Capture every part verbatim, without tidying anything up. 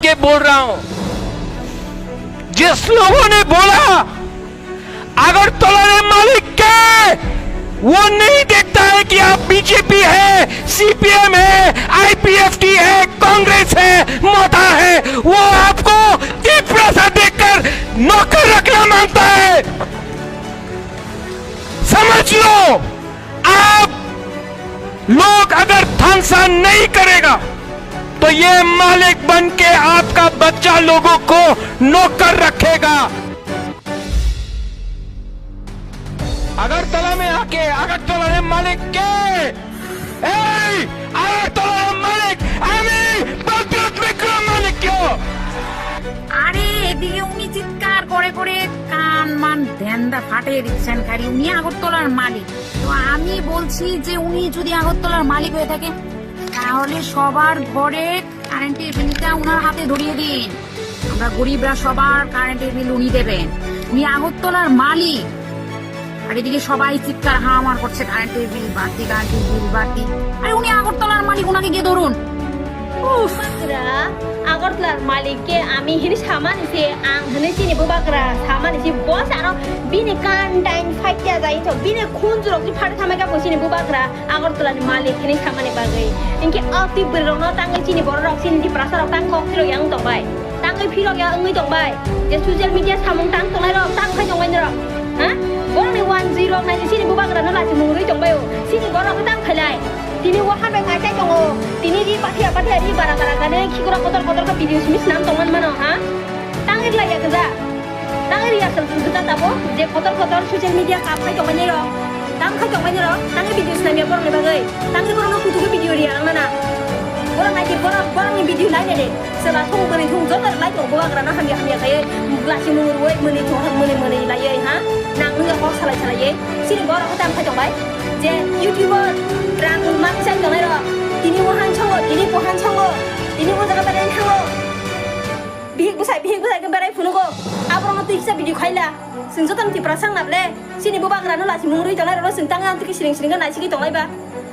के बोल रहा हूं, जिस लोगों ने बोला अगरतला में मालिक के, वो नहीं देखता है कि आप बीजेपी है, सीपीएम है, आईपीएफटी है, कांग्रेस है, मता है, वो आपको तिप्रासा देखकर नौकर रखना मांगता है। समझ लो, आप लोग अगर थांसा नहीं करेगा तो ये मालिक बन के आपका बच्चा लोगों को नौकर रखेगा। আগরতলা মে আকে আগরতলা রে মালিক কে? এই আগরতলা রে মালিক আমি, প্রদ্যুৎ বিক্রম মানিক্য। আরে, এদিকে উনি চিৎকার করে করে কান মান ধ্যানদা ফাটিয়ে দিচ্ছেন খালি। উনি আগরতলার মালিক। তো আমি বলছি যে উনি যদি আগরতলার মালিক হয়ে থাকেন, তাহলে সবার ঘরে কারেন্টের বিলটা ওনার হাতে ধরিয়ে দিন। আমরা গরিবরা সবার কারেন্টের বিল উনি দেবেন। উনি আগরতলার মালিক। আর এদিকে সবাই চিৎকার হাওমার করছে, "কারেন্টের বিল বাড়তি, কারেন্টের বিল বাড়তি।" আরে উনি আগরতলার মালিক, ওনাকে গিয়ে ধরুন। উফ। Bubagra, Agartala malik ke ami hini samani se, ang hini chini bubagra samani se, boss ano bini kan dain fight ya jai to, bini khunjurok ni phare thamai ka bo chini bubagra Agartala ni malik hini samani bagwi. Inke o twi bwrwi rok no tangwi chini borok rok chini Tiprasa rok tang kok phirok yang tong bai. Tangwi phirok ya wngwi tong bai. Je social media samung tang tongnai rok, tang khai tong bai norok. Ha? Borok ni one zero nai chini bubagra no lachi mung rwi tong bai o. Chini borok tang khai lai. Tini wahan bai ngai chai tongo. Tini ri pathia pathia ri bara bara gane khikora kotor kotor khe video simi snam tong man mano, ha? Tangwi lai ya gja. Tangwi ri asal gja tabo je kotor kotor social media kap khai tong mani rok. Tang khai tong mani rok. Tangwi video snam ya borok ni bagwi. Tangwi borok no kutu khe video ri ang nana. Borok nai di borok borok ni video lai nai de. Sela thung bwrwi thung joto lai tong bubagra no hamya hamya khai. Lachi mung rwi mani thung mani mani lai ha. Nang nung ya kok salai salai. Chini borok tang khai tong bai. Je YouTuber rang ma kisa tongnai rok, tini wahan songo, tini pohan songo, tini o jaga bai thango. Bihik bwsai, bihik bwsai khe berai phunugo. Aborok no twi kisa video khaila. Chwng joto ni Tiprasa wng na ble. Chini bubagra no lachi mung rwi tongnai rok no chwng tang ang twi siring siring khe nai sigwi tonglai ba.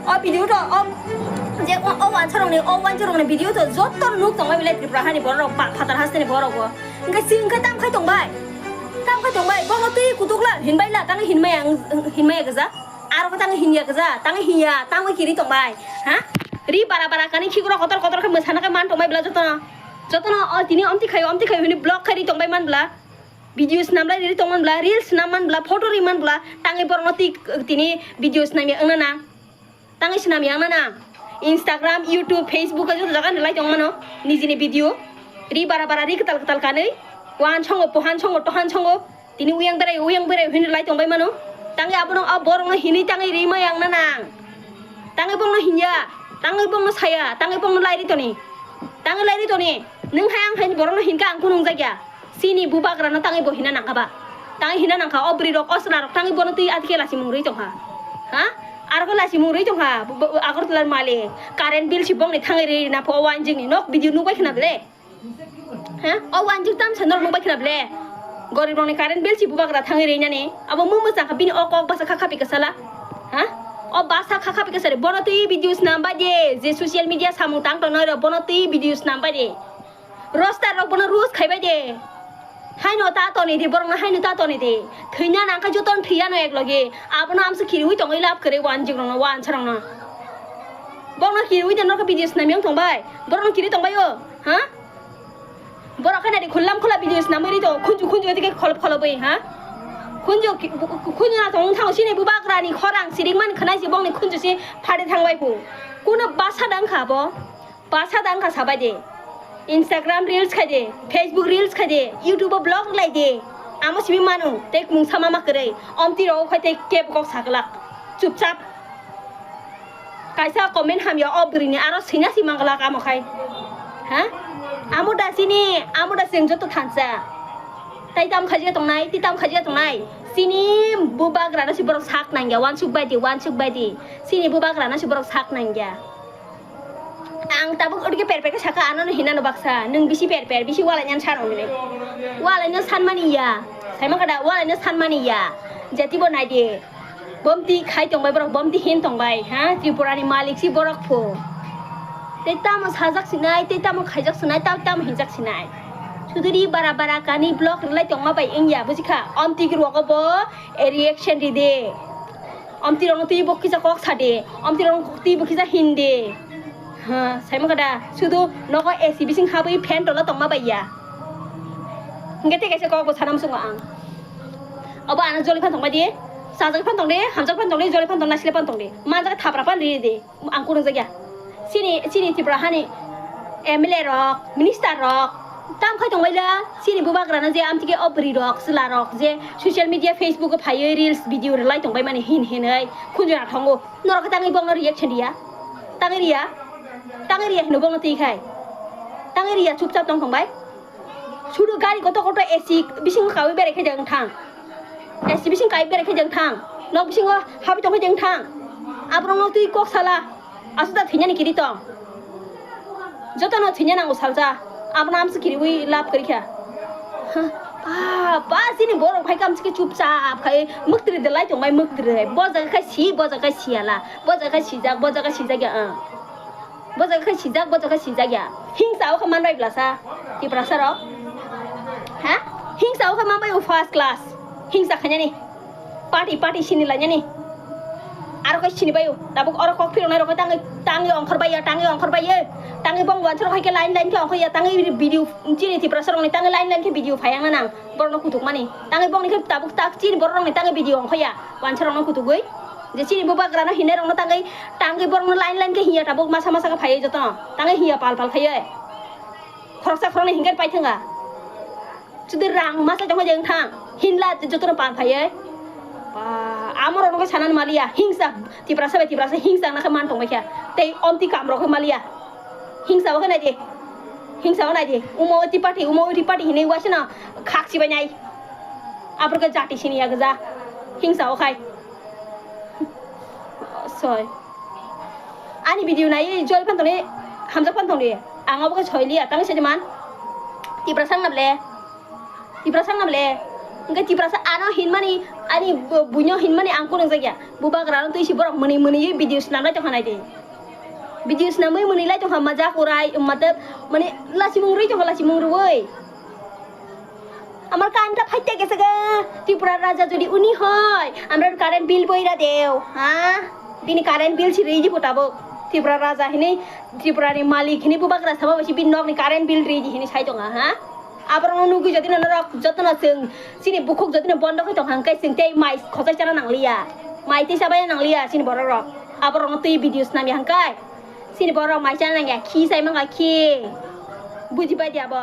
O video to, o je o, o wansa rok ni, o wansa rok ni video to joto nuk tong bai belai Tripura hani borok rok, phatar haste ni borok bo. Hwnkhe chwng khe tam khai tong bai. Tam khai tong bai. Bono twi kutuk la, hin bai la, tang hin maya, hin maya gja. Aro ko tang hinya gja, tang hinya, tang kiri tong bai. Ha? Ri bara bara kani khikro kotor kotor khe mwsana khe man tong bai bla jotono. Jotono o tini omti khayo, omti khayo hini block khai ri tong bai man bla. Video snam lai ri tong man bla, reels snam man bla, photo ri man bla. Tangwi borok no twi tini video snam ya wngna nang. Tangwi swnam yang nana. Instagram, YouTube, Facebook, joto jaga ni lai tong mano. Nijini video. Ri bara bara, ri kwtal kwtal kanwi. Wan songo, pohan songo, tohan songo. Tini uyang berai, uyang berai, hini lai tong bai mano. Tangwi abono, a borok no hini tangwi ri ma yang nana. Tangwi bongno hinya. Tangwi bongno saya. Tangwi bongno lai ri toni. Tangwi lai ri toni. Nung hai ang hai borok no hinka ang kunung jagya. Chini bubagra no tangwi bo hina nangkha ba. Tangwi hina nangkha o bwrwi rok o chwla rok tangwi bono twi athike lachi mung rwi tongkha. Ha? Aro khe lachi mung rwi tongkha. Bu-, bu-, Agartala malik. Current bill si bongni thangwi rwi na pho o wanjing ni nok video nukbai khna ble. Ha? O wanjing tam sa norok nukbai khna ble. Gorib rokni current bill si bubagra thangwi rwi nani. Abo mung mwchang kha bini o kok basa kha khapi kwsala. Ha? O basa kha khapi kwsari. Bono twi video snam bai de. Je social media samung tang tongnai rok bono twi video snam bai de. Roster rok bono roast khai bai de. Haino ta toni de, borok no haino ta toni de. Thwina nang kha joto no thwiya no ek loge. Abono amsa khiriwi tongwi lab kwrwi wanjik rok no, wansa rok no. Borok no khiriwi de norok video snam yang tong bai. Borok no khiri tong bai o. Ha? Borok khe nari khullam khula video snam ri to. Khunju khunju tike khol khol bai ha. Khunju khunju na tong thang sini bubagra ni khorang siring man khnai si bong ni khunju si phade thang bai phu. Kuno basa dang kha bo. Basa dang kha sabai de. Instagram reels khai de, Facebook reels khai de, YouTube o vlog lai de. Amo simi manu, tei mungsa mama kwrwi. Omti rok khai tei kebo kok saklak. Chupchap. Kaisa comment hamya o bwrwini aro sina si manglak amo khai. Ha? Amo da sini, amo da sing joto thansa. Tai tam khaji tongnai, ti tam khaji tongnai. Sini bubagra no si borok sak nangya, wansuk bai di, wansuk bai di. Sini bubagra no si borok sak nangya. Ang tabuk orke per per khe sakha, ano no hinano baksa, nwng bisi per per, bisi walai nang sano hinwi. Walai no sanmani ya, saima kada walai no sanmani ya, jati bo nai di. Bomti khai tongbai borok, bomti hin tongbai, ha? Tripura ni malik si borok pho. Tei tamo sajak sinai, tei tamo khaijak sinai, tamo tamo hinjak sinai. Suduri bara bara kani block rwlai tongma bai wngya, bujikha? Omti rogo bo, eh, reaction ride. Omti rokno twi bo kisa kok sade, omti rokno twi bo kisa hinde. Ha, saimang kada, sudu nogo A C bising habwi fan tola tongma baiya. Hingke tei kaisa kok bo sana muchungo ang. Obo ano joli phan tongbai di, sajak phan tongdi, hamjak phan tongdi, joli phan tong, nasile phan tongdi. Manjak thapra phan ridi. Ang kurungjak ya. Chini, chini Tripura hani M L A rok, minister rok, tam khai tongbai la, chini bubagrano je amtike o bwrwi rok, chwla rok je social media, Facebook o phaiwi reels, video rwlai tongbai mani hin hinwi khunjuna thongo. Norok khe tangwi bongno reaction riya? Tangwi riya? Tangwi riya hino bongno twi khai? Tangwi riya, chupchap tong tongbai. Sudu gari kotor kotor A C bisingo kawi berai khe jang thang. A C bising kawi berai khe jang thang. Nok bisingo habi tong khe jang thang. Aborokno twi kok sala. Aswk da thwinani kiri tong. Jotono thwina nango salsa. Abono amsa kiriwi lab kari kha. Ha, ba, ba, chini borok hai kam chike chupchap khai muktri de lai tong bai muktri. Bo jaga khai si, bo jaga khai siyala. Bo jaga khai sijak, bo jaga khai sijak ya, ah. Bo jaga khai sijak, bo jaga khai sijak ya. Hingsa o khe man bai blasa. Tiprasa rok. Ha? Hingsa o khe man bai o first class. Hingsa khainani. Party, party sini lainani. Aro khe sini bai o. Tabuk oro kok phirok nai rok khe tangwi, tangwi ongkhor bai ya, tangwi ongkhor bai ye. Tangwi bong wansa rok hai khe line line khe ongkhor ya, tangwi video chini Tiprasa rok ni tangwi line line khe video phai ang na nang. Borok no kutuk mani. Tangwi bong ni khe tabuk tak chini borok rok ni tangwi video ongkhor ya. Wansa rok no kutugwi. Je chini bubagra no hinai rok no tangwi, tangwi borok no line line khe hinya tabuk masa masa khe phai joto no. Tangwi hinya pal pal khai ye. Khoroksa khoroknwi hinkhe pai thanga. Jodi rang masa tongkha jeng thang, hinla jotono pal phaiye. Ba, amorok no khe sanani maliya, hingsa, Tiprasa bai Tiprasa hingsa wngna khe man tongbai kha. Tei omti kamrok khe maliya. Hingsa o khe naidi. Hingsa o naidi. Umo oti party, umo oti party hinwi waisano khak chibai nai. Aphuru khe jati sini ya gwja. Hingsa o khai. Soi. Ani video nai joli phan tongni, hamjak phan tongni. Ang obo khe soi liya, tangwi sadi man. Tiprasa wngna ble. Tiprasa wngna ble. Hingke Tiprasa ano hinmani, ani bu-, buino hinmani ang kunung jakya. Bubagrano twi si borok mwnwi mwnwi video swnam lai tongkha naidi. Video swnamwi mwnwi lai tongkha majak urai, matlab, mane lachimung rwi tongkha, lachimung rwi. আমার কারেন্টটা ফাইটে গেছে গা। ত্রিপুরার রাজা যদি উনি হয়, আমরা কারেন্ট বিল বইরা দেও, হ্যাঁ? Bini current bill si rwi di bo tabuk. Tripura raja hinwi, Tripura ni malik hinwi bubagra sama bai si bini nok ni current bill rwi di hinwi sai tongo, ha? Aborok no nugwi jodi no norok joto no chwng chini bukhuk jodi no bondo khai tong hang khe chwng tei mai khosai chana nang liya. Mai tei chabai nang liya chini borok rok. Aborok no twi video swnam ya hang khe chini borok mai chana nang ya, khi sai manga khi. Buji pai di abo.